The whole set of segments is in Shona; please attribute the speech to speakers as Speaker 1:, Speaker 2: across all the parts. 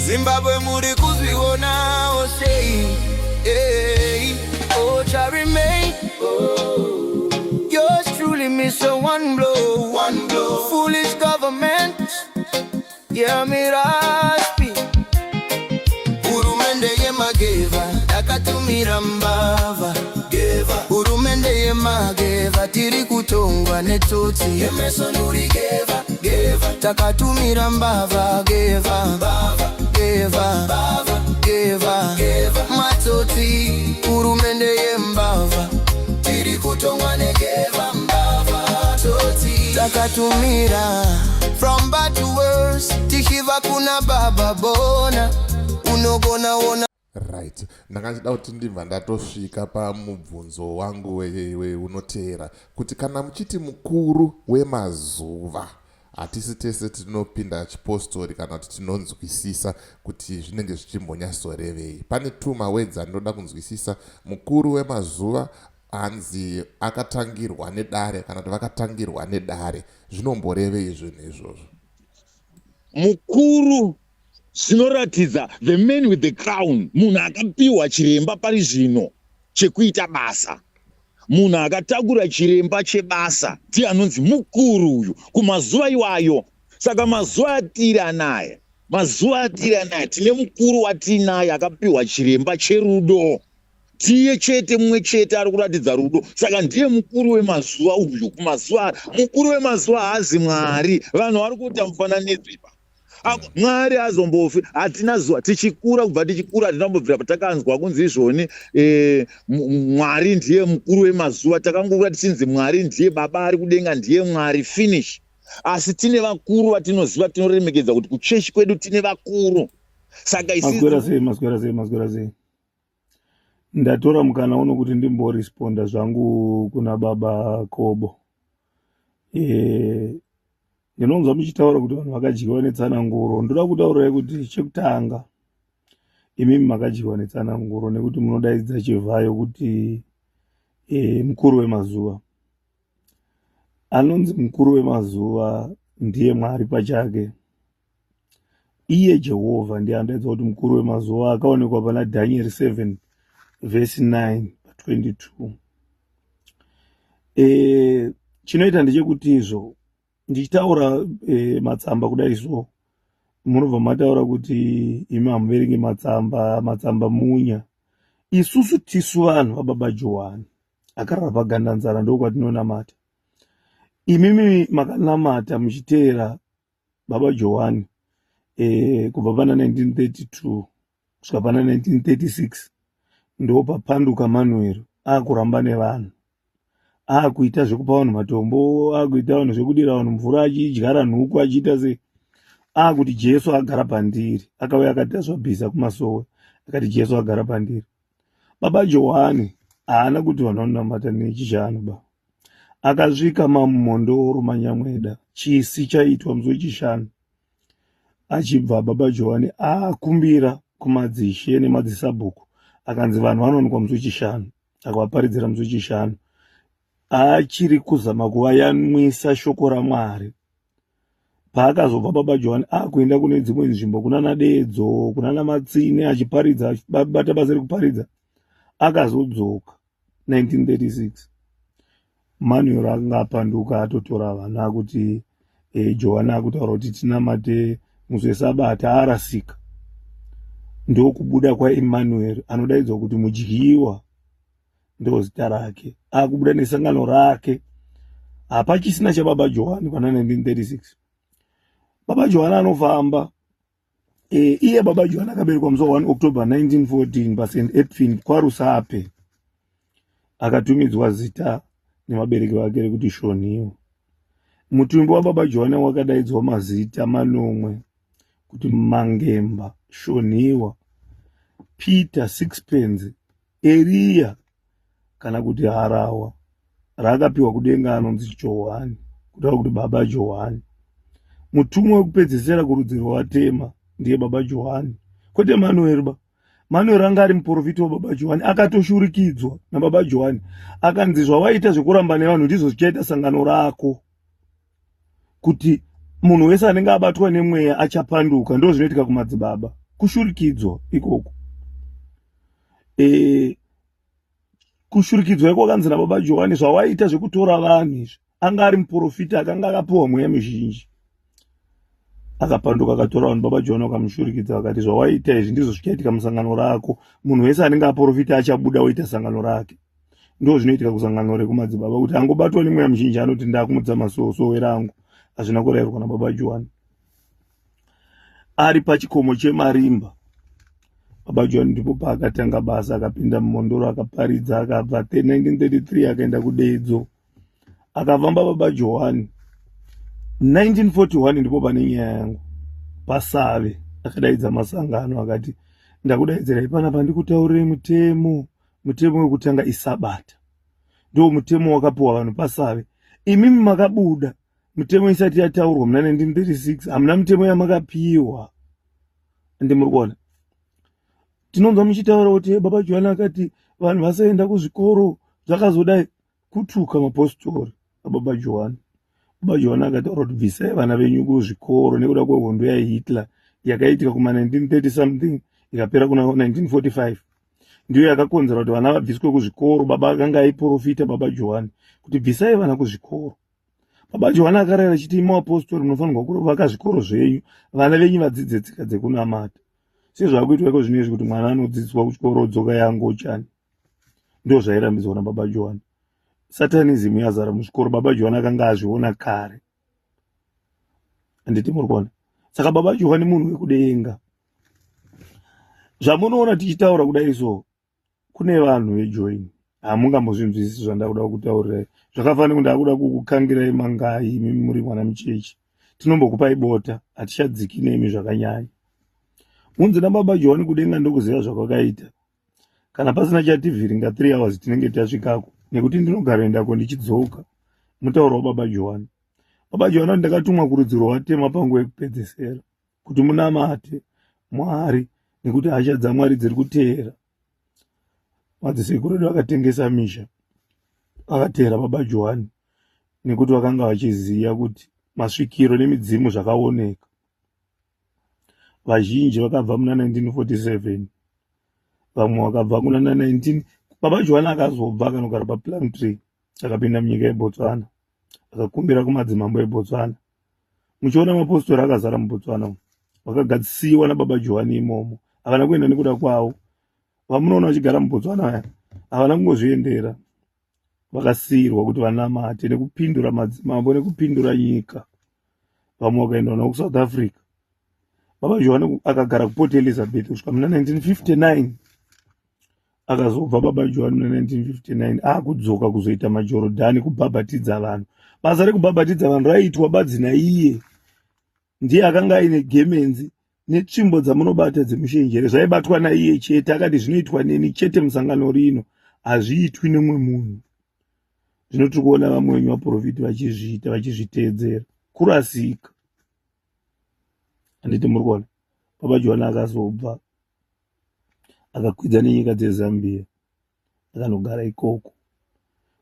Speaker 1: Zimbabwe muri kuzvionawo sei? Hey, oh, Charmaine, oh. Yours truly Mr. One Blow, One Blow. Foolish government, yeah, Miraspi. Hurumende yemageva yakatumira mbavha. Hurumende yemageva, tiri kutongwa netsotsi. Takatumira mbavha geva geva geva matsotsi. Hurumende yembavha, tiri kutongwa negeva mbavha tsotsi. Takatumira from bad to worse, tichibva kuna Baba Bona unogona ona.
Speaker 2: Right, ndanga ndichida kuti ndibva ndatosvika pamubvunzo wangu unoteera, kuti kana muchiti mukuru wemazuva, hatisi tese tinopinda chipostori kana kuti tinonzwisisa kuti zvinenge zvichimbonyatsorevei. Pane two mawords andinoda kunzwisisa. Mukuru wemazuva, hanzi akatangirwa nedare kana kuti vakatangirwa nedare, zvinomborevei zvinhu izvozvo?
Speaker 3: Mukuru zvinoratidza the man with the crown, munhu akapiwa chiremba pari zvino chekuita basa. Munhu akatakura chiremba chebasa ndiye anonzi mukuru uyu kumazuva iwayo. Saka mazuva atiri anaya, mazuva atiri anaya, tine mukuru watiinaye akapiwa chiremba cherudo. Tiye chete, mumwe chete ari kuratidza rudo, saka ndiye mukuru wemazuva uyu kumazuva. Mukuru wemazuva haazi Mwari. Vanhu vari kuita mufananidzo ipa. Mwari azombofi. Hatina zuva tichikura, kubva tichikura hatina kumbobvira patakanzwa kunzi izvoni Mwari ndiye mukuru wemazuva. Takangokura tichinzi Mwari ndiye Baba ari kudenga, ndiye Mwari, finish. Asi tine vakuru vatinoziva, tinoremekedza kuti kuchechi kwedu tine vakuru. Saka
Speaker 4: Maswera sei? Maswera sei? Maswera sei? Ndatora mukana uno kuti ndimboresponda zvangu kuna Baba Kobo. Ndinonzwa muchitaura kuti vanhu vakadyiwa netsananguro. Ndoda kutaurirai kuti chekutanga, imimi makadyiwa netsananguro, nekuti munodaidza Chivhayo kuti mukuru wemazuva. Anonzi mukuru wemazuva ndiye Mwari pachake. Iye Jehovha ndiye anodaidza kuti mukuru wemazuva, akaonekwa pana Dhanieri 7 vhesi 9 pa22. Chinoita ndechekuti izvo ndichitaura matsamba kudai so, munobva mataura kuti imi hamuverengi matsamba, matsamba munya. Isusu tisu vanhu vaBaba Johani akarara pagandanzara, ndokwatinonamata. Imimi makanamata muchiteera Baba Johani kubva pana 1932 kusvika pana 1936, ndo papanduka Manuel akuramba nevanhu, akuita zvekupa vanhu matombo, akuita vanhu zvekudira vanhu mvura, achidyara nhuku, achiita sei, akuti Jesu agara pandiri. Akauya akati azvabhisa kumasowe, akati Jesu agara pandiri. Baba Johani haana kuti vanhu vanonamata nechishanu ba. Akasvika maMumondoro manyamweda, chisi chaitwa musi wechishanu. Achibva Baba Johani akumbira kumadzishe nemadzisabhuku, akanzi vanhu vanowanikwa musi wechishanu. Akavaparidzira musi wechishanu, achiri kuzama kuvayamwisa shoko raMwari. Paakazobva Baba Johani akuenda kune dzimwe nzvimbo, kunana Dedzo, kunana Matsine, achiparidza, achibata basa rekuparidza. Akazodzoka 1936, Manuel akanga apanduka, atotora vana, akuti Johani akutaura kuti tinamate musi wesabata, arasika. Ndokubuda kwaEmmanuel anodaidzwa kuti Mudyiwa, ndo zita rake, akubuda nesangano rake. Hapachisina chaBaba Johani pana 1936. Baba Johani anofamba. Iye Baba Johani akaberekwa musi wa1 October 1914 paSt Edfin kwaRusape. Akatumidzwa zita nemabereki vake rekuti Shoniwa. Mutumbi waBaba Johani wakadaidzwa mazita manomwe kuti Mangemba, Shoniwa, Peter, Sixpence, Eriya kana kuti Harawa. Raakapiwa kudenga anonzi Johani, kutaura kuti Baba Johani, mutumwa wekupedzesera kurudzi rwavatema, ndiye Baba Johani, kwete Manuel ba. Manuel anga ari muprofiti waBaba Johani, akatoshurikidzwa naBaba Johani, akanzi zvawaita zvekuramba nevanhu ndizvo zvichaita sangano rako, kuti munhu wese anenge abatwa nemweya achapanduka. Ndo zvinoitika kumadzibaba. Kushurikidzwa ikoko e, kushurikidzwa iko kanzi nababa Johani, zvawaita zvekutora vanhu izvi. Anga ari muprofita akanga akapiwa mweya mizhinji, akapanduka akatora vanhu. Baba Johani vakamushurikidza, vakati zvawaita izvi ndizvo zvichaitika musangano rako. Munhu wese anenge aprofita achabuda oita sangano rake. Ndo zvinoitika kusangano rekumadzibaba, kuti angobatwa nemweya muzhinji anoti ndakumudza masowe rangu. Hazvina kurayirwa nababa Johani. Ari pachikomo cheMarimba, baba Johani ndipo paakatanga basa. Akapinda mumondoro, akaparidza, akabva 1933 akaenda kuDedzo, akafamba baba Johani. 1941 ndipo pane nyaya yangu paSave. Akadaidza masangano akati, ndakudaidzirai panapa ndikutaurirai mutemo. Mutemo wekutanga isabata, ndo mutemo wakapiwa vanhu paSave. Imimi makabuda mutemo isati yataurwa muna 1936, hamuna mutemo yamakapiwa. Andi muri kuona, tinonzwa muchitaura kuti baba Johani akati vanhu vasaenda kuzvikoro, zvakazodai. Kutuka mapostori ababa Johani. Baba Johani akataura kuti bvisai vana venyu kuzvikoro nekuda kwehondo yaHitler yakaitika kuma 1930 something, ikapera kuna 1945, ndiyo yakakonzera kuti vana vabviswe kuzvikoro. Baba akanga aiprofita baba Johani kuti bvisai vana kuzvikoro. Baba Johani akarayira achiti, imi vapostori munofanirwa kuvaka zvikoro zvenyu, vana venyu vadzidze tsika dzekunamata, sezvakuitwa iko zvino izvi, kuti mwana anodzidziswa kuchikoro dzoka yangochani. Ndo zvairambidzwa nababa Johani. Satanism yazara muzvikoro, baba Johani akanga azviona kare. Handiti muri kuona? Saka baba Johani munhu wekudenga. Zvamunoona tichitaura kudai so, kune vanhu vejoin hamungambozvinzwisisi zvandakuda kutaurirai. Zvakafanira kuti ndakuda kukukangirai mangai imi muri mwana muchechi, tinombokupai bota, hatichadziki nemi zvakanyanya. Unzi nababa Johani kudenga ndokuziva zvakwakaita. Kana pasina chativhiringa, 3 hours tinenge tasvikako, nekuti ndinogara endako ndichidzoka. Mutauro wababa Johani. Baba Johani, ndakatumwa kurudzi rwavatema panguva yekupedzesera kuti munamate Mwari, nekuti hasha dzaMwari dziri kuteera. Madzisekuru edu akatengesa misha akateera baba Johani, nekuti vakanga vachiziva kuti masvikiro nemidzimu zvakaoneka. Vazhinji vakabva muna 1947, vamwe vakabva kuna 19. Baba Johani akazobva akanogara paPlumtree, akapinda munyika yeBotswana, akakumbira kumadzimambo eBotswana. Muchiona mapostori akazara muBotswana umu, vakagadzisiwa nababa Johani imomo. Havana kuenda nekuda kwavo. Vamunoona vachigara muBotswana aya havana kungozviendera, vakasiyirwa kuti vanamate nekupindura madzimambo nekupindura nyika. Vamwe vakaenda navo kuSouth Africa. Baba Johani akagara kuPort Elizabeth kusvika muna 1959. Akazobva baba Johani muna 1959 akudzoka kuzoita majorodhani, kubhabhatidza vanhu. Basa rekubhabhatidza vanhu raiitwa badzi naiye. Ndiye akanga aine gemenzi netsvimbo dzamunobata dzemushenjere, zvaibatwa naiye chete. Akati zvinoitwa neni chete musangano rino, hazviitwi nemumwe munhu. Zvino tiri kuona vamwe venyu vaprofiti vachizviita, vachizviteedzera, kurasika. Handiti muri kuona? Baba Johani akazobva akakwidza nenyika dzeZambia, akanogara ikoko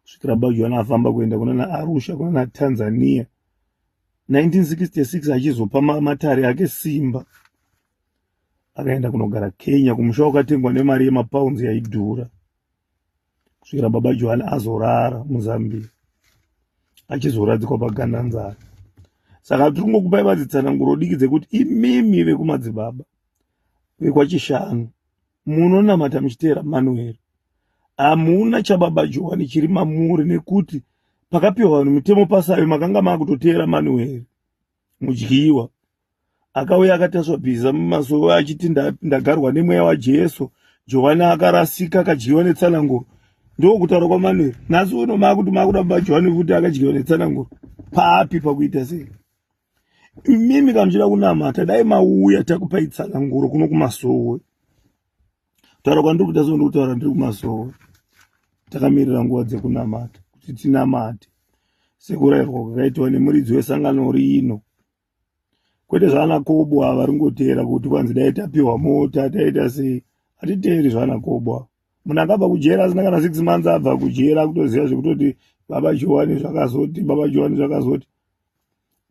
Speaker 4: kusvikira baba Johani afamba kuenda kuna naArusha, kuna naTanzania 1966, achizopa matare ake simba. Akaenda kunogara Kenya, kumusha wakatengwa nemari yemapounds yaidhura, kusvikira baba Johani azorara muZambia, achizoradzikwa paGandanzara. Saka tiri kungokupai vadzitsananguro diki dzekuti imimi vekumadzibaba vekwaChishanu munonamata muchiteera Manuel, hamuna chababa Johani chiri mamuri, nekuti pakapiwa vanhu mitemo paSave makanga makutoteera Manuel Mudyiwa, akauya akatasva bhiza mumasowe achiti ndagarwa nemweya waJesu. Johani akarasika, akadyiwa netsananguro. Ndokutaura kwaManuel. Nhasi uno makuti makuda baba Johani futi akadyiwa netsananguro papi, pakuita sei? Mimi kana muchida kunamata, dai mauya takupai tsananguro kuno kumasowe. Kutaura kwandiri kuita so, ndiri kutaura ndiri kumasowe, takamirira nguva dzekunamata kuti tinamate sekurayirwa kwakaitwa nemuridzi wesangano rino, kwete zvaana Kobo ava ringoteera kuti kwanzi dai tapiwa mota taita sei. Hatiteeri zvaana Kobo ava. Munhu akabva kujera asina kana 6 months abva kujera, kutoziva zvekutoti baba Johani zvakazoti, baba Johani zvakazoti.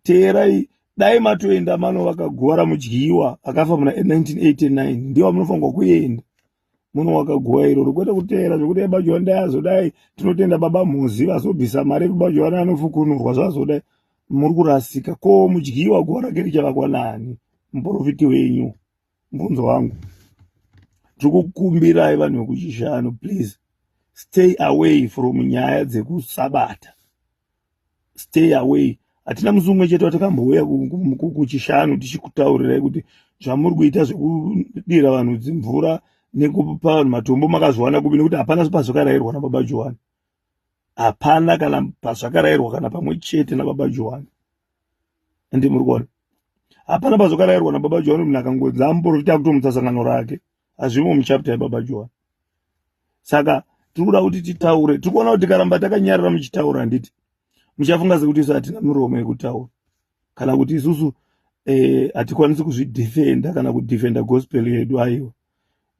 Speaker 4: Teerai. Dai matoenda manovaka guva raMudyiwa akafa muna 1989, ndiwo munofanirwa kuenda munovaka guva iroro, kwete kuteera zvekuti baJohani dai azodai, tinotenda baba Muzi vazobvisa mari yekuti baJohani anofukunurwa zvazodai. Muri kurasika. Ko Mudyiwa guva rake richavakwa nani, muprofiti wenyu? Mubvunzo wangu. Tiri kukumbirai vanhu vekuChishanu, please stay away from nyaya dzekusabata, stay away. Hatina musi umwe chete watakambouya kuChishanu tichikutaurirai kuti zvamuri kuita zvekudira vanhu dzimvura nekupa vanhu matombo makazviwana kupi, nekuti hapana pazvakarayirwa nababa Johani, hapana kana pazvakarayirwa kana pamwe chete nababa Johani. Andi muri kuona, hapana pazvakarayirwa nababa Johani. Munhu akangonzi amuprofita akutomutsa sangano rake, hazvimo muchapter yababa Johani. Saka tiri kuda kuti titaure. Tiri kuona kuti tikaramba takanyarara muchitaura, handiti muchafunga sekuti isu hatina miromo yekutaura, kana kuti isusu hatikwanisi kuzvidefenda kana kudefenda gospel yedu? Aiwa,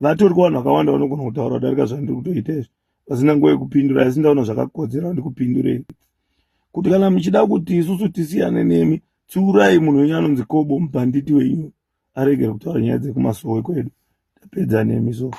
Speaker 4: vatori kuvanhu vakawanda vanogona kutaura kudarika zvandiri kutoita izvi, vasina nguva yekupindura. Asi ndaona zvakakodzera ndikupindurei kuti kana muchida kuti isusu tisiyane nemi, tsiurai munhu wenyu anonzi Kobo, mubhanditi wenyu, aregere kutaura nyaya dzekumasowe kwedu. Tapedza nemi. So